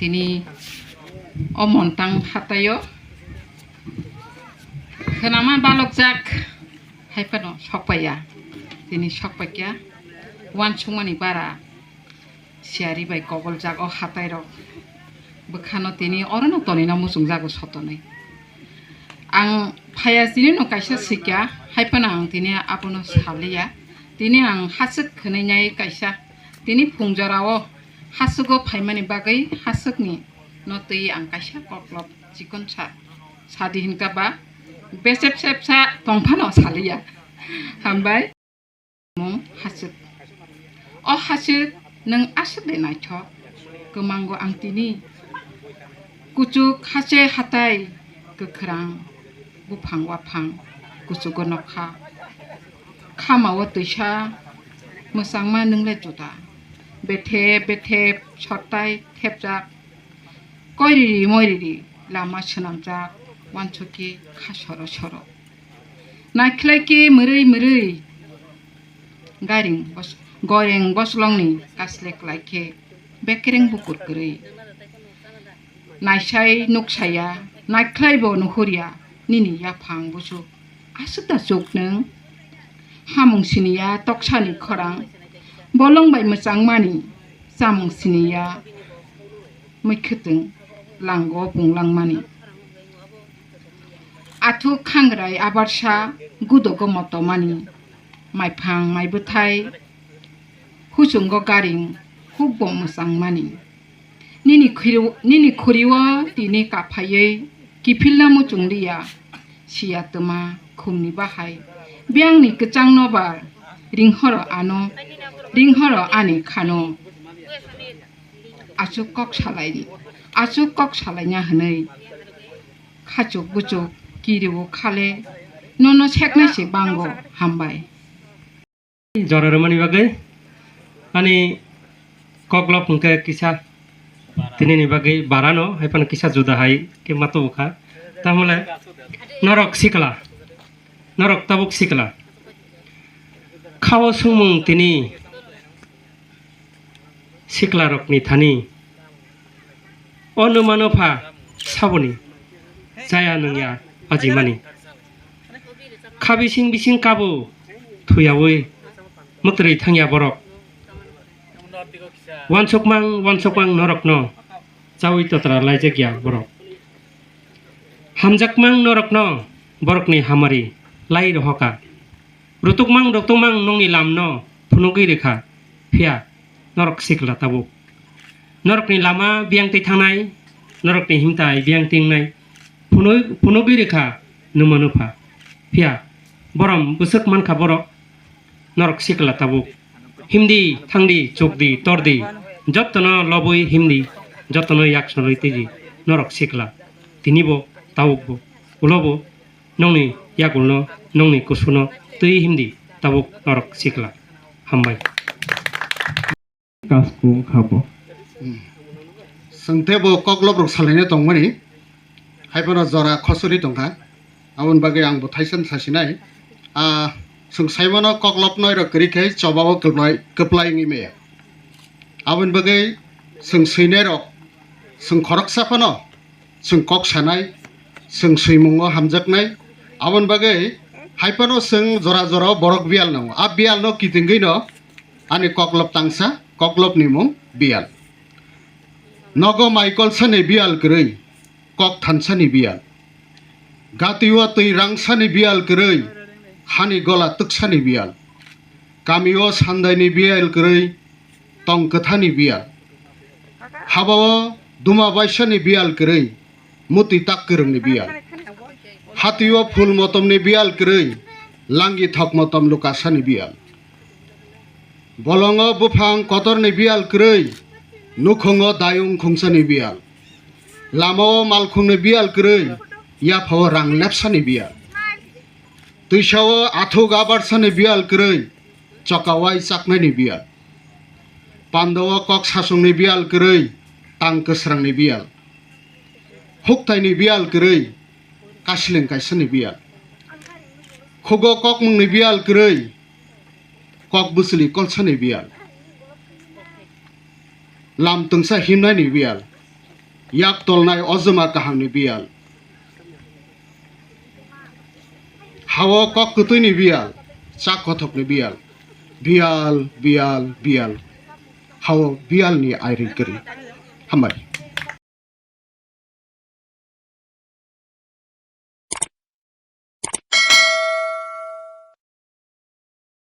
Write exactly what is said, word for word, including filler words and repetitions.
Tini o Montang hataio khwnama balokjak hai phano sokpaiya. Tini sokpaikya uansukmani bara siyari bai koboljak o hatairok bwkhano tini orono tonina muchungjago sotonwi. Ang phaiya tini no kaisa swikya hai phano ang tini abono saliya. Tini ang haswk khwnwi nai kaisa. Tini phung jorao haswgo phaimani bagwi haswkni no twi ang kaisa koklop chikon sa sadi hinka ba besep sep sa tongphano saliya. Hambai. Mung haswk. O haswk nwng aswk de naithok kwmango ang tini. Kuchuk hache hatai kwkhwrang buphang waphang kuchugo nokha. Khamao twisa mwchangma nwngle juda. Bethep bethep sottai thepjak. Koiriri moiriri lama swnamjak uansukhe kha soro soro. Naikhlai khe mwrwi mwrwi gairing bos-, goireng boslongni kasle klai khe bekereng bukur kwrwi. Naisai nuksaya, naikhlaibo nuhurya nini yaphang buchuk. Aswk da chuk nwng? Hamung siniya toksani khorang, bolong bai mwchangmani chamung siniya mwkhwtwng lango punglangmani. Athuk khangrai abarsa gudogo motomani, maiphang maibwthai huchungo garing hukbo mwchangmani. Nini khuri-, nini khuriwo tini kaphaiwi kiphilna muchungliya siya twma khumni bahai. Biyangni kwchang nobar ringhoro ano, ringhoro ani khano. Aswk kok salai, aswk kok salaina hwnwi khachuk buchuk kiriwo khale nono seknai se bango hambai. Jora rwmani bagwi ani koklop hwnkhe kisa tinini bagwi barano hai phano kisa juda hai khe ma tubu kha. Tamole norok sikla, norok tabuk sikla. Khao swngmung tini siklarokni thani. O nwmano pha saboni chaya nungya ajimani. Kha bising bising kabo thuyaui mwtrwi thangya borok. Wansukmang wansukmang norokno chaui totra laijakya borok. Hamjakmang norokno borokni hamari lai rohoka. Rutukmang rutukmang nokni lamno phunugwi rwkha, phiya norok sikla tabuk. Norokni lama biyang twi thangnai, norokni himtai biyang twi wngnai, phunui-, phunugwi rwkha nwmano pha. Phiya borom bwswk mankha borok, norok sikla tabuk. Himdi, thangdi, chukdi, tordi, jottono lobwi himdi, jottono yak solwi twidi, norok sikla. Tinibo, tabukbo, ulobo, nokni yakulno, nokni kusuno twi himdi, tabuk norok sikla. Hambai. Kaskung khabo. Chwng teibo koklop rok salaina tongmani, hai phano jora khosori tongkha, aboni bagwi ang bo thaisa sasinai. Ah, chwng saimano koklop noi rok kwrwi khe chobao kwplai, kwplai wngwi maya. Aboni bagwi chwng swinai rok, chwng khoroksa phano chwng kok sanai, chwng swimungo hamjaknai. Aboni bagwi hai phano chwng jora jorao borok biyal nango. A biyalno kitingwino ani koklop tangsa, koklopni mung biyal. Nogo mai kolsani biyal kwrwi, kok thansani biyal. Gatio twi rangsani biyal kwrwi, hani gola twksani biyal. Kamio sandaini biyal kwrwi, tong kwthani biyal. Habao duma baisani biyal kwrwi, muti tak kwrwngni biyal. Hatio phul motomni biyal kwrwi, langi thok motom lukasani biyal. Bolongo buphang kotorni biyal kwrwi, nukhungo dayung khungsani biyal. Lamao malkhungni biyal kwrwi, yaphao rang lepsani biyal. Twisao athuk abarsani biyal kwrwi, chokawai chaknaini biyal. Pandao kok sasongni biyal kwrwi, tang kwsrangni biyal. Huktaini biyal kwrwi, kasiling kaisani biyal. Khugo kokmungni biyal kwrwi, kok bwchwli kolsani biyal. Lam twngsa himnaini biyal. Yak tolnai ojoma kahamni biyal. Hao kok kwtwini biyal, chak kothokni biyal. Biyal, biyal, biyal. Hao biyalni airing kwrwi. Hambai.